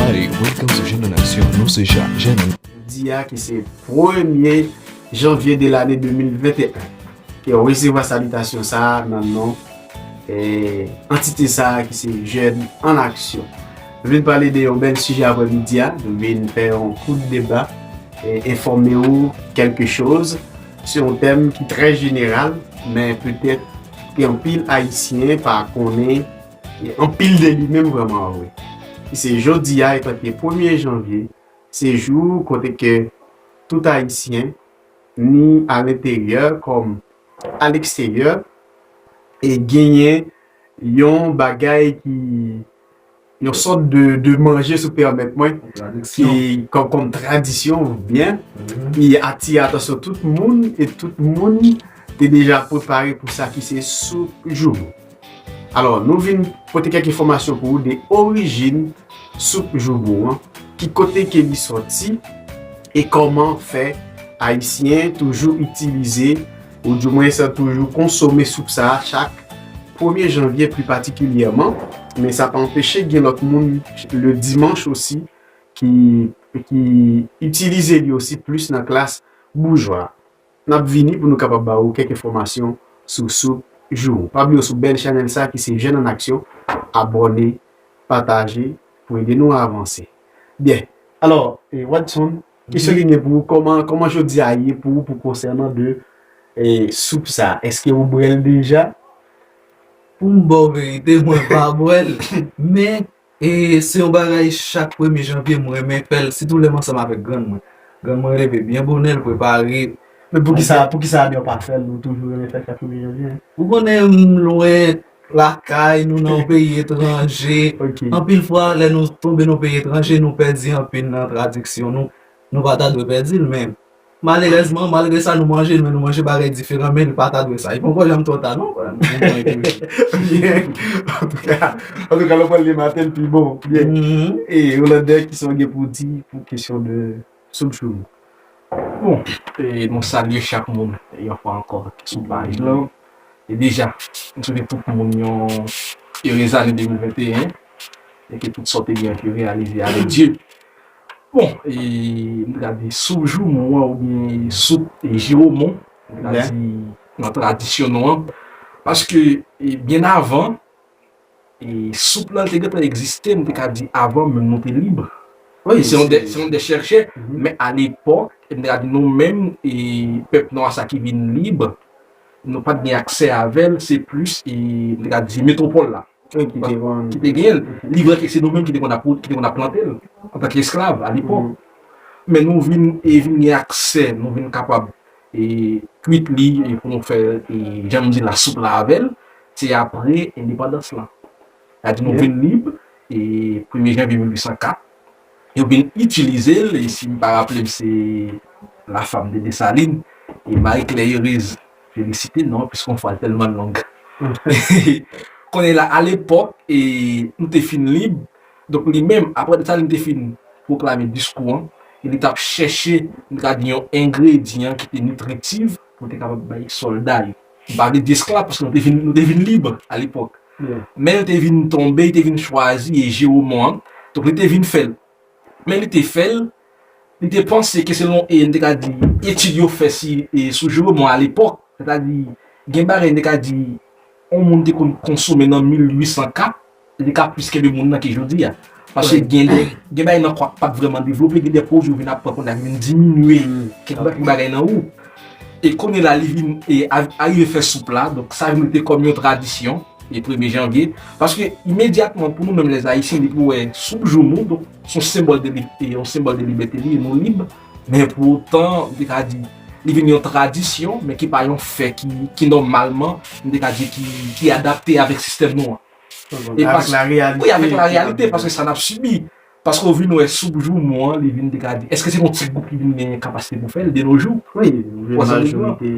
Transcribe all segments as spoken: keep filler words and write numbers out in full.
Hey, welcome to Jeunes en Action. Nou se Ja, Jeunes en Jodi a ki se premye janvye de lane de mil venteyen, ke w resevwa salitasyon sa a nan non, eh, antite sa a ki se Jeunes en Action. Nou vin pale de yon bèl sijè aprèmidi a, nou vin fè yon kout deba, eh, enfòme ou kèlke choz. Se yon tèm ki trè jeneral, men petèt ke anpil Ayisyen pa konnen anpil de li menm vrèman vre. Ki se jodi a, etanke premye janvye, se jou kote ke tout Ayisyen, ni alenteryè kòm aleksteryè, e genyen yon bagay ki, yon sòt de, de manje, si w pèmèt mwen, ki kòm, kòm tradisyon, byen, ki atire atansyon tout moun, e tout moun te deja prepare pou sa ki se soup joumou. Alò, nou vin pote kèk enfòmasyon pou ou de orijin soup joumou an, ki kote ke li sòti, e kòman fè Ayisyen toujou itilize, oudimwen sa toujou konsome soup sa a chak premye janvye pli patikilyèman, men sa pa anpeche gen lòt moun le dimanch osi ki, ki itilize li osi plis nan klas boujwa. N ap vini pou nou kapab ba ou kèk enfòmasyon sou soup joumou. Pa bliye sou bèl chanèl sa ki se Jeunes en Action, abòne, pataje pou ede nou avanse. Byen. Alò, eh, Watson, kesyon ki gen pou ou, kòman, kòman jodi a ye pou ou pou konsènan de, eh, soup sa? Èske ou bwè l deja? Pou m ba w verite, mwen pa bwè l. Men, e se yon bagay chak premye janvye m renmen fè l, sitou lè m ansanm avèk grann mwen. Grann mwen leve byen bonè, l prepare. Men poukisa, poukisa ebyen w pa fè l, ou toujou renmen fè l chak premye janvye? Ou konnen m lwen lakay, nou nan yon peyi etranje. Ok. Anpil fwa, lè nou tonbe nan yon peyi etranje, nou pèdi anpil nan tradisyon nou. Nou pa ta dwe pèdi l, men malerèzman, malgre sa, nou manje l, men nou manje bagay diferan, men li pa ta dwe sa. Li poko janm twò ta, non. Byen. Antouka, antouka, lè w pral li maten, l pi bon. Byen. Mhm. E, Rolandè, kisa w gen pou di pou kesyon de soup joumou? Bon, e nou salye chak moun, e yon fwa ankò, ki sou paj lan. E deja, nou swete tout moun yon erez ane de mil venteyen, e ke tout sa w te gen ke reyalize avèk Dye. Bon, e, m te ka di soup joumou an oubyen soup, e, jiwomon, m te ka di nan tradisyon nou an. Paske, e, byen avan, e, soup lan te gentan egziste, m te ka di avan menm nou te lib. Wi, se yon de, se yon de chèchè, men alepòk, e, m te ka di nou menm, e, pèp nwa sa ki vin lib, nou pa t gen aksè avè l, se plis, e, m te ka di metwopòl la. Wi, ki te vann. Ki te genyen l. Li vre ke se nou menm ki te konn ap, ki te konn ap plante l antanke esklav alepòk. Men nou vin, e vin gen aksè, nou vin kapab, e kwit li, e pou nou fè, e jan m di la, soup la avè l. Se apre endepandans lan. Sa di nou vin lib, e premye janvye mil uit san kat. Yo vin itilize l, e si m pa raple m, se la femme de Dessalines, e Marie Claire Heureuse, felisite non, piske yon fraz tèlman long. Kounye la, alepòk, e nou te fin lib, donk li menm, apre Dessalines te fin pwoklame diskou an, e li t ap chèche, nou ka di, yon engredyan ki te nitritif pou te kapab bay sòlda yo. M pa vle di esklav, paske nou te vin, nou te vin lib alepòk. Men li te vin tonbe, li te vin chwazi e jiwomon an. Donk li te vin fè l. Men li te fè l, li te panse ke selon, e, n te ka di, etid yo fè si, e, sou jiwomon alepòk, sètadi, gen bagay n te ka di, yon moun te konn konsome nan mil uit san kat, li te ka plis kenbe moun nan ke jodi a. Paske gen de, gen bagay nan kò a pa t vrèman devlope, gen de pwodui ou vin ap pran kounye a ki vin diminye kèk bagay nan ou. E kounye la, li vin, e, a, arive fè soup la, donk sa vin rete kòm yon tradisyon, e premye janvye. Paske imedyatman, pou nou menm lèzayisyen, depi w wè soup joumou, donk, se yon senbòl de li-, e yon senbòl de libète li, e nou lib. Men pou otan, m te ka di, li vin yon tradisyon, men ki pa yon fè ki, ki nòmalman, m te ka di, ki, ki adapte avèk sistèm nou an. E avèk la reyalite. Wi, avèk la reyalite, paske sa n ap sibi. Paske w vin wè soup joumou an, li vin te ka di, èske se yon ti gwoup ki vin gen kapasite pou fè l de nos jours? Wi, majorite.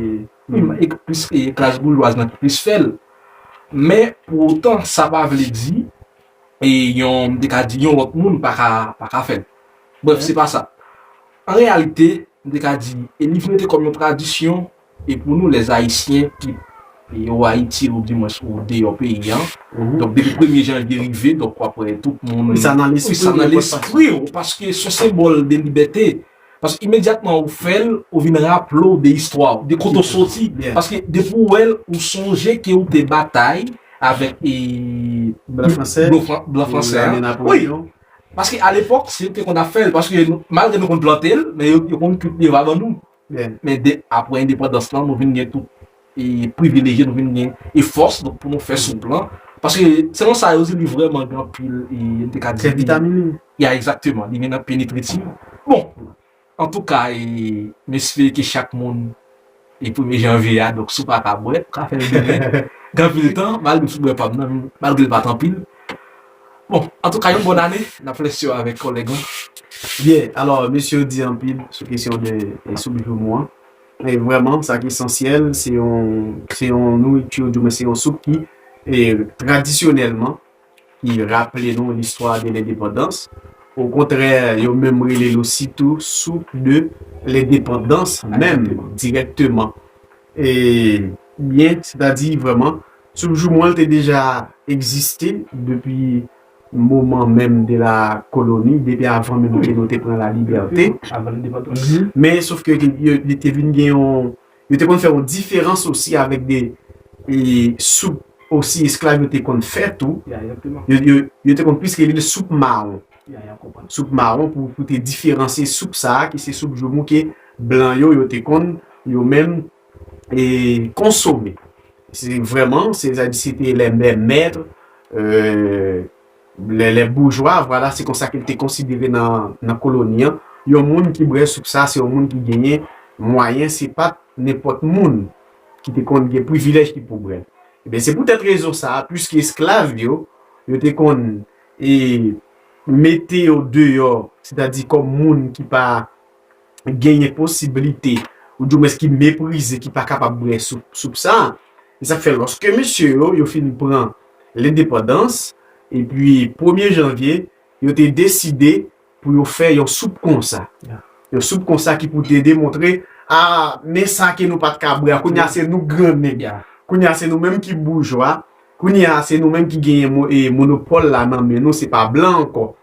Wi, e plis, e klas boujwaz nan ki plis fè l. Men, pou otan, sa pa vle di, e yon, m te ka di, yon lòt moun pa ka, pa ka fè l. Brèf, se pa sa. An reyalite, m te ka di, e li vin rete kòm yon tradisyon, e pou nou, lèzayisyen, ki e, ou Ayiti, ou dimwens ou deyò peyi an. Donk, depi premye janvye rive, donk, w ap wè tout moun. Sa nan lespri w, paske se yon senbòl de libète. Paske imedyatman ou fè l, ou vin raple w de istwa w, de kote w soti. Paske depi w wè l, ou sonje ke ou te batay avèk e, blan fransè. Blan fransè. Wi. Paske alepòk, se yo te konn ap fè l. Paske malgre nou konn plante l, men yo, yo konn kiltive l ban nou. Men de, apre endepandans lan, nou vin gen tout e privilejye, nou vin gen e fòs, donk, pou nou fè soup lan. Paske selon sa yo di, li vrèman gen anpil e, n te ka di. Trè vitamin. Ya, egzakteman. Li gen anpil nitritiv. Bon, antouka, e, m espere ke chak moun e premye janvye a, donk, si w pa ka bwè, ou ka fè l demen. Gen anpil tan, malgre m sot bwè pa m nan, malgre l pa t anpil. Bon, antouka, yon bòn ane, n ap fè lèsyon avèk kòlèg lan. Byen, alò, mesye yo di anpil sou kesyon de e, soup joumou an. E vrèman, sa ki esansyèl, se yon, se yon nouriti, di mwen, se yon soup ki, e, tradisyonèlman, ki raple nou listwa de lendepandans. Okontrè, yo menm rele l osi tou soup de lendepandans, menm, dirèkteman. E byen, sètadi, vrèman, soup joumou an te deja egziste depi moman menm de la koloni, depi avan menm ke nou te pran lalibète. Men sof ke li te vin gen yon, yo te konn fè yon diferans osi avèk de e, soup osi esklav yo te konn fè tou. Yo, yo, yo te konn plis rele l soup mawon. Soup mawon pou, pou te diferansye soup sa a, ki se soup joumou ke blan yo, yo te konn, yo menm, e, konsome. Se vrèman, se, sa di, se te lè, lè mèt, e, lè, lè boujwa, vwala, se konsa ke l te konsidere nan, nan koloni an. Yon moun ki bwè soup sa, se yon moun ki genyen mwayen, se pa t nenpòt moun ki te konn gen privilèj ki pou bwè l. Ebyen, se poutèt rezon sa a, piske esklav yo, yo te konn e, mete yo deyò, sètadi kòm moun ki pa genyen posiblite, oudimwens ki meprize, ki pa kapab bwè soup, soup sa a. E sa k fè, lòske mesye yo, yo fin pran lendepandans, epi premye janvye, yo te deside pou yo fè yon soup konsa. Yon soup konsa ki pou te demontre, a, men sa ke nou pa t ka bwè a, kounye a se nou grannèg. Kounye a se nou menm ki boujwa. Kounye a se nou menm ki genyen mo, e, monopòl la nan men nou, se pa blan ankò.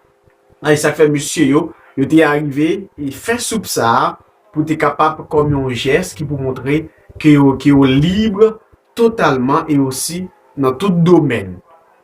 A, e sa k fè mesye yo, yo te arive e fè soup sa a pou te kapab kòm yon jès ki pou montre ke yo, ke yo lib totalman e osi nan tout domèn.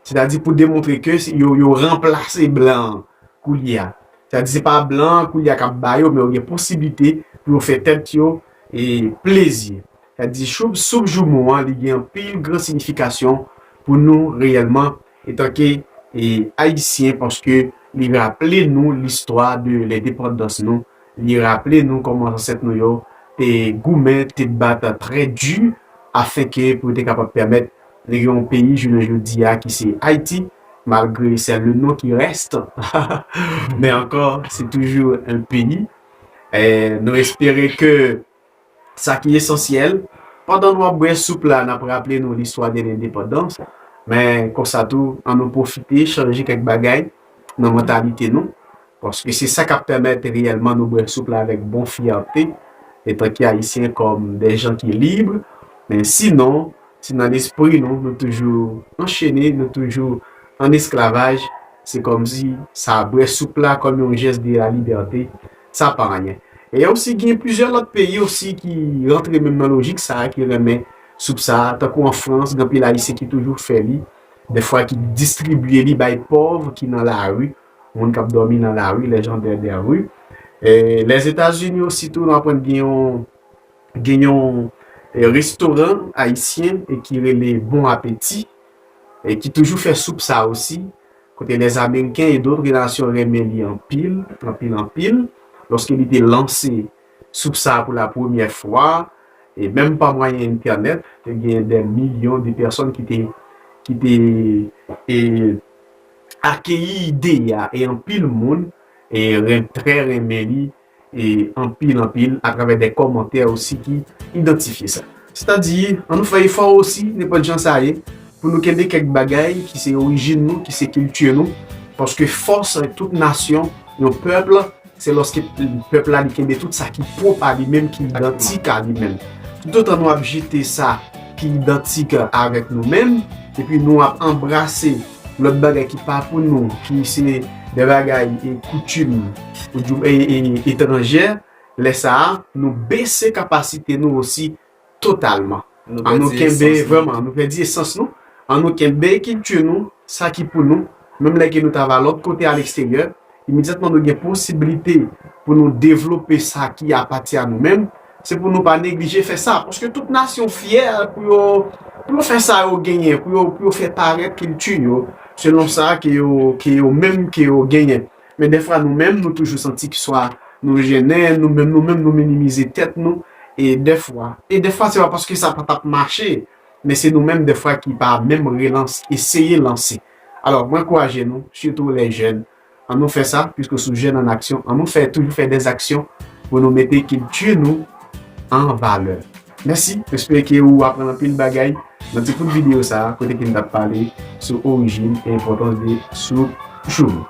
Sètadi pou demontre ke yo, yo ranplase blan an koulye a. Sètadi se pa blan an koulye a k ap ba yo, men yo gen posiblite pou yo fè tèt yo e plezi. Sètadi soup, soup joumou an, li gen anpil gran siyifikasyon pou nou reyèlman etanke e, Ayisyen, paske li raple nou listwa de lendepandans nou, li raple nou kòman zansèt nou yo te goumen, te bat trè di, afenke pou yo te kapab pèmèt nou gen yon peyi jounen jodi a ki se Ayiti, malgre c'est le nom qui reste, men ankò, se toujou yon peyi. E, nou espere ke sa ki esansyèl, pandan nou ap bwè soup la, n ap raple nou listwa de lendepandans, men konsa tou, ann nou pwofite chanje kèk bagay nan mantalite nou, paske se sa k ap pèmèt reyèlman nou bwè soup la avèk bon fyète, etanke Ayisyen, kòm de jan ki lib, men sinon, si nan lespri nou, nou toujou anchene, nou toujou an esklavaj, se kòmsi sa bwè soup la kòm yon jès de la libète, sa pa anyen. E osi, gen plizyè lòt peyi osi ki rantre menm nan lojik sa a, ki renmen soup sa a, tankou an Frans, gen anpil Ayisyen ki toujou fè li, dèfwa ki distribye li bay pòv ki nan lari, moun k ap dòmi nan lari, les gens de, de rue. E Lèzetazini osi tou, nou aprann gen yon, gen yon e, restoran ayisyen e ki rele Bon Apeti, e ki toujou fè soup sa osi, kote les Américains et d'autres nations renmen li anpil, anpil, anpil. Lòske li te lanse soup sa pou la premyè fwa, e menm pa mwayen entènèt, te gen de milyon de pèsòn ki te, ki te e, akeyi ide a, e anpil moun e, ren, trè renmen li, e anpil, anpil, atravè de kòmantè osi ki idantifye sa. Sètadi, ann nou fè efò osi, nenpòt jan sa ye, pou nou kenbe kèk bagay ki se orijin nou, ki se kilti nou, paske fòs tout nasyon, yon pèp, se lòske pèp la li kenbe tout sa ki pwòp a li menm, ki idantik a li menm. Toutotan nou ap jete sa ki idantik avèk nou menm, epi nou ap anbrase lòt bagay ki pa pou nou, ki se de bagay e koutim ou di e, e, etranjè, lè sa a, nou bese kapasite nou osi totalman. An nou kenbe, vrèman, nou pèdi esans nou. An nou kenbe kilti nou, sa ki pou nou. Menm lè ke nou ta va lòt kote a leksteryè, imedyatman nou gen posiblite pou nou devlope sa ki apati a nou menm, se pou nou pa neglije fè sa. Paske tout nasyon fyè pou yo, pou yo fè sa yo genyen, pou yo, pou yo fè parèt kilti yo, selon sa ke yo, ke yo menm ke yo genyen. Men dèfwa nou menm, nou toujou santi ki swa nou jennen, nou menm, nou menm, nou minimize tèt nou, e dèfwa, e dèfwa se pa paske sa pa t ap mache, men se nou menm dèfwa ki pa menm relans, eseye lanse. Alò, mwen ankouraje nou, sitou les jeunes, an nou fè sa, puisque sou Jeunes en Action, an nou fè, toujou fè des actions pou nou mete kilti nou an valè. Mèsi, m espere ke ou aprann anpil bagay nan ti kout videyo sa a, kote ke m t ap pale sou orijin e enpòtans de soup choumo.